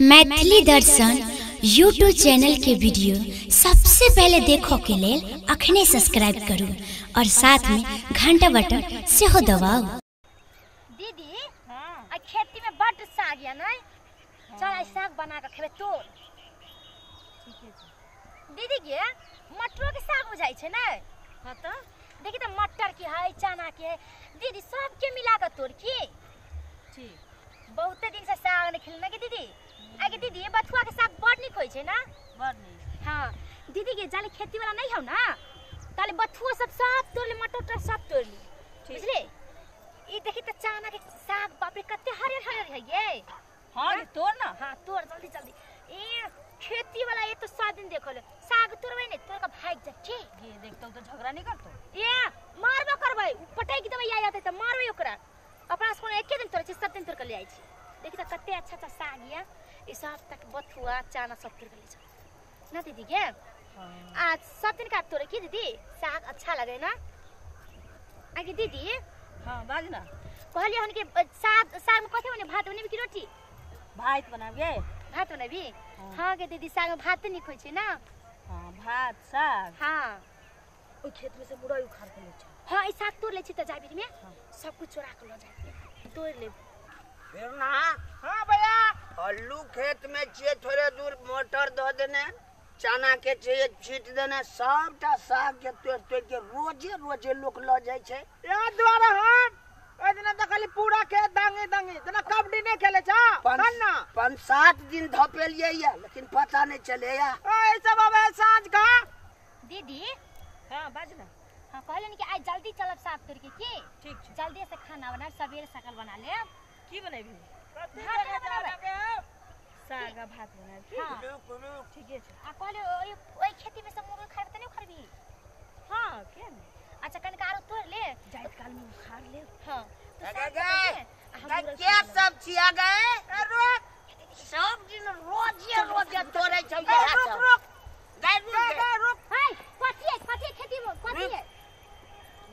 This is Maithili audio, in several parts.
मैथिली दर्शन यूट्यूब चैनल के वीडियो सबसे पहले देखो के लेल अखने सब्सक्राइब करू और साथ में घंटा बटन सेहो दबाउ। दीदी हां खेती में बड साग या नै, चल आई साग बना के खेबे तोर। ठीक है दीदी के मटरो के साग हो जाय छै नै? हां त देखी त मटर के है, चना के है, दीदी सब के मिला के तोर की। ठीक बहुते दिन से साग नहीं खेलना के दीदी। आगे दीदी बथुआ के साग बड़ निक होय छै ना? बड़ निक। हां दीदी के जाले खेती वाला नहीं हौ ना, ताले बथुआ सब सब तोड़ ले, मटर उटर सब तोड़ ली, बुझले? ई देखी त चना के साग बाप रे कते हरियर हरियर है ये। हां तोड़ ना। हां तोड़ जल्दी जल्दी। ए खेती वाला ये तो 7 दिन देखल साग तोड़बै ने तोड़ के भाग जा के। ये देखतो तो झगड़ा नहीं करतो। ए मारबो करबै, पटैक देबै आ जाते त मारबै ओकरा। अपना से एके दिन तोड़ै छी, 7 दिन तोड़ के ले आइ छी। देखी त कते अच्छा अच्छा साग या, ई सब तक बथुआ चना सब तोड़ के ले जा ना दीदी के। आज 7 दिन का तोड़े की दीदी साग अच्छा लगे ना? आगे दीदी हां बाज ना। कहलिए हन के साग साग में कथि बने, भात बनेबी कि रोटी? भात बनाबे। भात बनाबी? हां के दीदी साग में भात निक होय छै ना? हां भात साग। हां ओइ खेत में से मुरई उखाड़ के ले छै। हां ई साग तोड़ ले छी त जाबीर में सब कुछ चोरा के ल जाय, तोड़ ले फिर ना। हां भैया आलू खेत में छिए थोड़े दूर मोटर दो देने, चना के छिए छीट देने, सबटा साग के तोड़ तोड़ के रोजे रोजे लोग ल जाय छै। यार द्वारा हम ओइ दिना त खाली पूरा खेत दांगी दांगी जना कबड्डी नहीं खेले छा ना, 5-7 दिन धपेलिए या लेकिन पता नहीं चले या। ओए सब आवे साँझ का। दीदी हां बाज ना। हां कहलन कि आज जल्दी चलब साग तोड़ के की। ठीक छै जल्दी से खाना बना, सवेरे सकल बना ले। की बनेबी? भात बनाबे। साग आ भात बनाबी। हां ठीक छै। आ कहले ओइ खेती में से मुरई उखाड़बे त नहीं उखाड़बी? हां के ने। अच्छा कनका आरो तोड़ ले, जाइत काल में उखाड़ ले। हां तो साग गए के सब छिया गए सब दिन रोजे रोजे तोड़े छै इहा सब। रुक गए रुक गए रुक। हाय कथि है, कथि खेती में कथि है?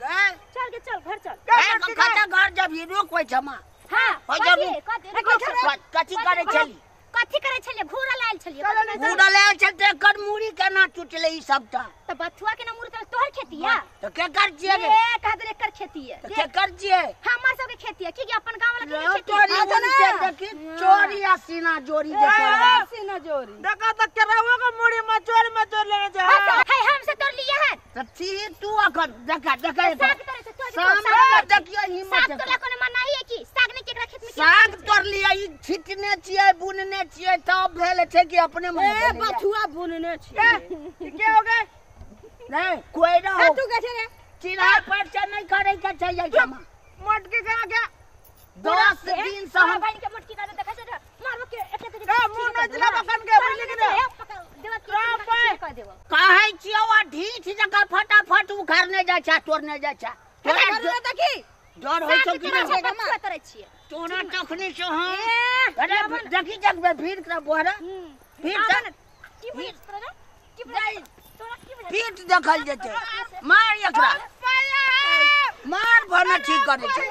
गए चल के चल घर चल। गए कथा घर जब ही रुक होय छमा। हां कथि करे छली? कथि करे छलिए? घोड़ा लायल छलिए। घोड़ा लायल छल त एकर मुड़ी केना टूटले ई सबटा? त बथुआ के ना मुड़ी त तोहर खेती है। त के कर छिए रे? ए कह दे एकर खेती है। त के कर छिए? हमर सब के खेती है की अपन गांव वाला के खेती है। तोरी से देखी चोरी आ सीना जोरी देखो। सीना जोरी देखा त केरावा के मुड़ी मचोर मचोर लेने जा। हाय हमसे तोड़ लिए है त ठीक तू अखन देखा देखा साग तोड़े से तोड़ सामने देखियो हिम्मत। साग तोड़ला कोनो मनाही है की साग ने केकरा खेत में साग तोड़ लिया? ई छिटने छिए बुनने छिए तब भेल छै कि अपने मन ए बथुआ बुनने छिए। के हो गए? नहीं कोई ना हो। तू के छै रे? चिन्हा परचा नहीं करे के छै जमा मोटकी कहां गया? 10 दिन से हम भाई के मोटकी का देखै छै मारबो के एते ए मुंह न चला बकन के बुझली के देवा के कर देबो। कहै छियो आ ढीठ जगह फटाफट उखाड़ने जाय छै तोड़ने जाय छै। तोरा देखी डर होय छौ कि नहीं? बथुआ तोड़ै छिए तोरा तखनी से हम। अरे देखी जगबे भीड़ के बोहरा भीड़ की बुझ तोरा की बुझ तोरा की बुझ पीठ देखल जेतै। मार एकरा मार भना ठीक करे छै।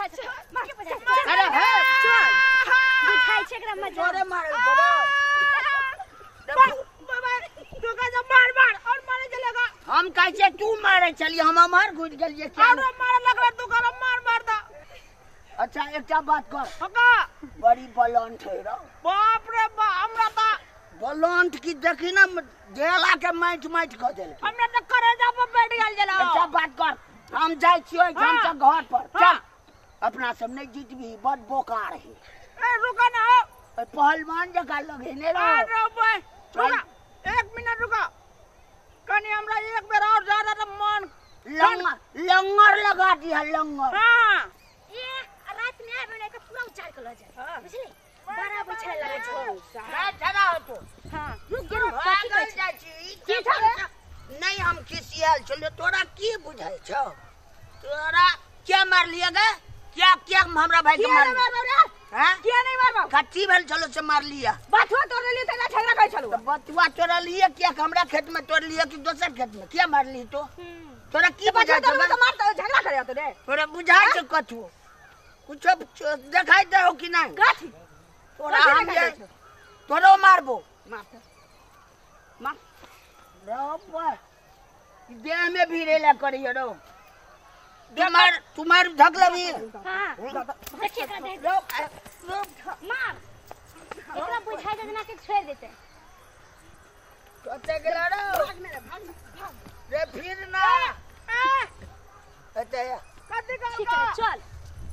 अरे हे चल बुझाइ छै एकरा मजा। तोरे मारे बोलो बाबा तू का जब मार मार और मारे चलेगा। हम कहै छै तू मारे चली हम अमर घुस गेलिए और मारे लगला तू कर मार मार दा। अच्छा एकटा बात कर हका बड़ी बलंट है रो। बाप रे बाप हमरा त बलंट की देखी ना देला के माइट माइट क देल। हमरा त करेजा पर बैठ गेल जला। अच्छा बात कर हम जाय छियो हम त घर पर चल। अपना सब नहीं जीतबी बड़ बोकार है। ए रुका ना हो पहलवान जका लगे ने रो। अरे भाई रुका 1 मिनट रुका कनी हमरा एक बेर और ज्यादा त मन लंगर लगा दिया लंगर। हां ए रात में आबे ने के पूरा उचार के ल जाय बुझली? बड़ा बुझाय लगे छौ ना ठड़ा हो तो। हां रुक गेल कथि कहै जाइ छी की नहीं हम खिसियाल छलियो तोरा की बुझाय छौ? तोरा क्या मार लिया गे? क्या क्या हमरा भाई के मार हां किया नहीं मारबो? कच्ची भेल छलो से मार लिया। बथुआ तोड़ लिया त झगड़ा करै छलो। त बथुआ तोड़ लिया क्या हमरा खेत में तोड़ लिया कि दोसर खेत में? क्या मार ली तो तोरा की बुझाय छौ? त मार त झगड़ा करे तो रे तोरा बुझाय छौ कथु कुछ देखाई दे हो कि नहीं? कथि तोरा हम तोरो मारबो। मार मार रो देह में भी रेला करियो रो। तुम्हार तुम्हार धक लबी। हां देखिए एकरा दे रो रो मार एकरा बुझाई दे ना के छोड़ देते। कते गेला रो? भाग मेरे भाग भाग रे फिर ना। एते कथी ठीक है चल।